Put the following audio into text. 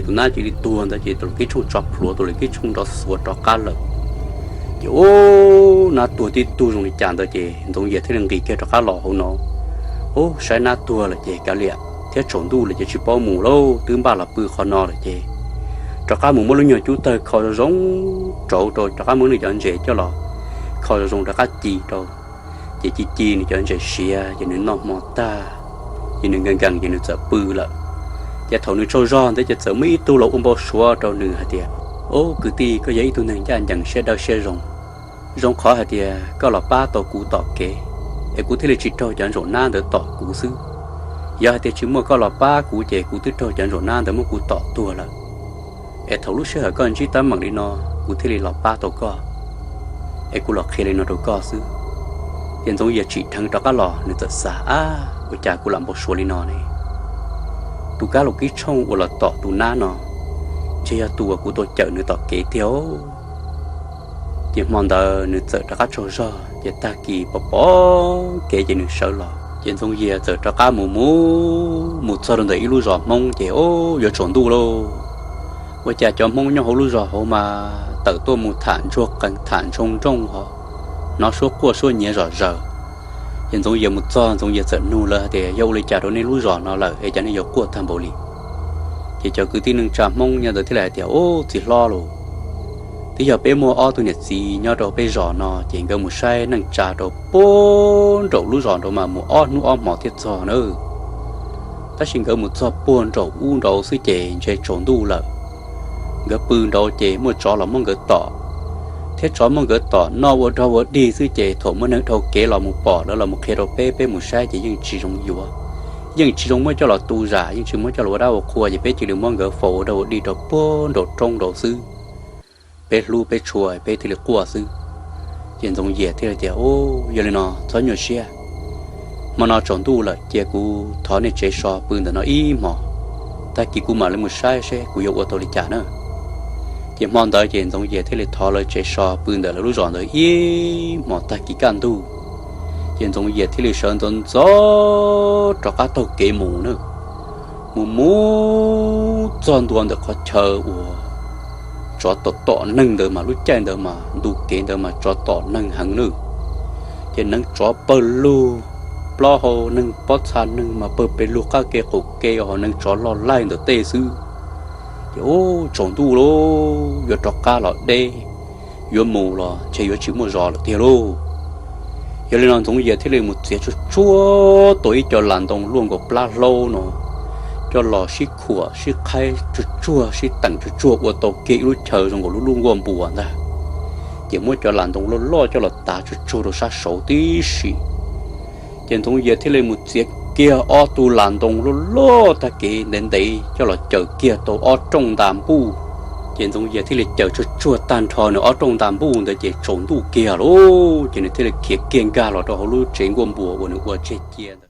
Tus nab cia li tuag ntawd ces tus lawv kib tshooj tso plhuav, tus lawv kib tshooj nrov xuav rov qab lawm. Ces ub, nab tuag tib tug zoo li cas ntawd ces Ntxoov Yias thiaj li nqis kiag rov qab los hauv no. Ub, saib nab tuag lawm ces kav liam thiab, tsaus ntuj lawm ces tsis paub mus lauj, twb npaj los pw qhov no lawm ces rov qab mus muab lub nyuag cub tawg kho zoo zoo rauv rau, rov qab muab nws cov ntses coj los kho zoo zoo rov qab ci rau. Ces ci ci nws cov ntses siav ces nws noj hmo tag, ces nws nkees nkees ces nws txawm pw lawm. Ces thaum nws tsaug zog ntawd ces txawm muaj ib tug los ua npau suav rau nws hais tias, Ub, kwv tij, koj yog ib tug neeg ncaj ncees siab dawb siab zoo. Zoo qhov hais tias koj los pab tau kuv tom kev, es kuv thiaj li tsis raug cov ntsaum nab ntawd tom kuv xwb. Yog hais tias tsis muaj koj los pab kuv ces kuv twb raug cov ntsaum nab ntawd muab kuv tom tuag lawm. Es thaum lub sij hawm koj ntsib teeb meem li no, kuv thiaj li los pab tau koj, es kuv los qhia li no rau koj xwb. Ces Ntxoov Yias tsim dheev rov qab los, nws txawm xav, Ab, ua cas kuv lam npau suav li no ne? Tus kab laus kib tshooj uas los tom tus nab no ntshe yog tus uas kuv tau cawm nws tom kev tiag. Ces hmo ntawd nws txawm rov qab tsaug zog, ces tag kis pom pom kev ces nws sawv los. Ces Ntxoov Yias txawm rov qab mus mus mus txog rau ntawm ib lub zos Hmoob ces, Ub, yuav tsaus ntuj lauj. Ua cas cov Hmoob nyob hauv lub zos hauv mas tawm tuaj mus tham ntsuag qees, tham ntsoog nrooj ho hnov suab quaj suab nyiav zom zaws. Ces Ntxoov Yias mus txog, Ntxoov Yias txawm nug lawv hais tias, Yog ua li cas rau nej lub zos no lawm es cas nej yuav quaj tag npaum li? Ces cov kwv tij neej tsa Hmoob nyob ntawd thiaj li hais tias, Ub, txiv hlob lauj, twb yog peb muaj ob tug niam txiv nyob rau peb zos no ces nkawd mus saib neej tsa rau puag nraum lub zos nraud mas mus ob hnub ob hmos thiaj txog nawb. Tab sis nkawd mus txog puag nraum ub nraud xwb ces ntshe tsaus ntuj lawm. Nkawd pw nraud ces muaj tsov los muab nkawd tom, thiab tsov muab nkawd tom noj ua dog ua dig xwb ces thaum muaj neeg dhau kev los mus pom, lawv los mus qhia rau peb, peb mus saib ces yeej tsis zoo yuav, yeej tsis zoo muab coj los tu zam, yeej tsis muab coj los ua dab ua qhua, ces peb cia li muab nkawd faus ua dog ua dig rau puag nraum roob nraud xwb. Peb hlub peb tshua peb thiaj li quaj xwb. Ces Ntxoov Yias thiaj li tias, Ub, yog li no txhob nyuaj siab, hmo no tsaus ntuj lawm, cia kuv thov nej tsev so pw ntawm no ib hmos, tag kis kuv mam li mus saib seb kuv yuav ua tau li cas na. Ces hmo ntawd ces Ntxoov Yias thiaj li thov lawv tsev so pw ntawm lawv lub zos ntawd ib hmos, tag kis kaj ntug ces Ntxoov Yias thiaj li sawv ntxov ntxov rov qab taug kev mus na. Mus mus txog ntua ntawm qhov chaw uas tsov tom tom neeg ntawd mas lub caij ntawd mas ntu kev ntawd mas tsov tom neeg heev na. Ces neev tsov pawg lug, plaub hau neeg pob txha neeg mas pawg pes lug qab ke qaum ke, ho neev tsov loj laij ntawm tej xwb. Ces ub, tsaus ntuj lauj, yuav rov qab los deb, yuav mus los ntshe yuav tsis muaj zos lawm tiag lauj. Yog li no Ntxoov Yias thiaj li mus txiav tsuag tsuag tau ib co las ntoo luaj nkaus plab hlaub no, coj los sib khuam sib qhaib tsuag tsuag, sib teem tsuag tsuag ua tau kiag ib lub chaw zoo nkaus lub lub nkuaj npuas ntag. Ces muab cov las ntoo loj loj coj los tav tsuag tsuag rau sab saud tib si. Ces Ntxoov Yias thiaj li mus txiav kiag ob tug las ntoo loj loj tag kev ntev ntev coj los caws kiag tau ob rooj nta npuj. Ces Ntxoov Yias thiaj li caws tsuag tsuag tag nrho nws ob rooj nta npuj ntawd ces tsaus ntuj kiag lauj, ces nws thiaj li khiav kiag nkag los rau hauv lub tsev nkuaj npuas uas nws ua tseg cia ntawd.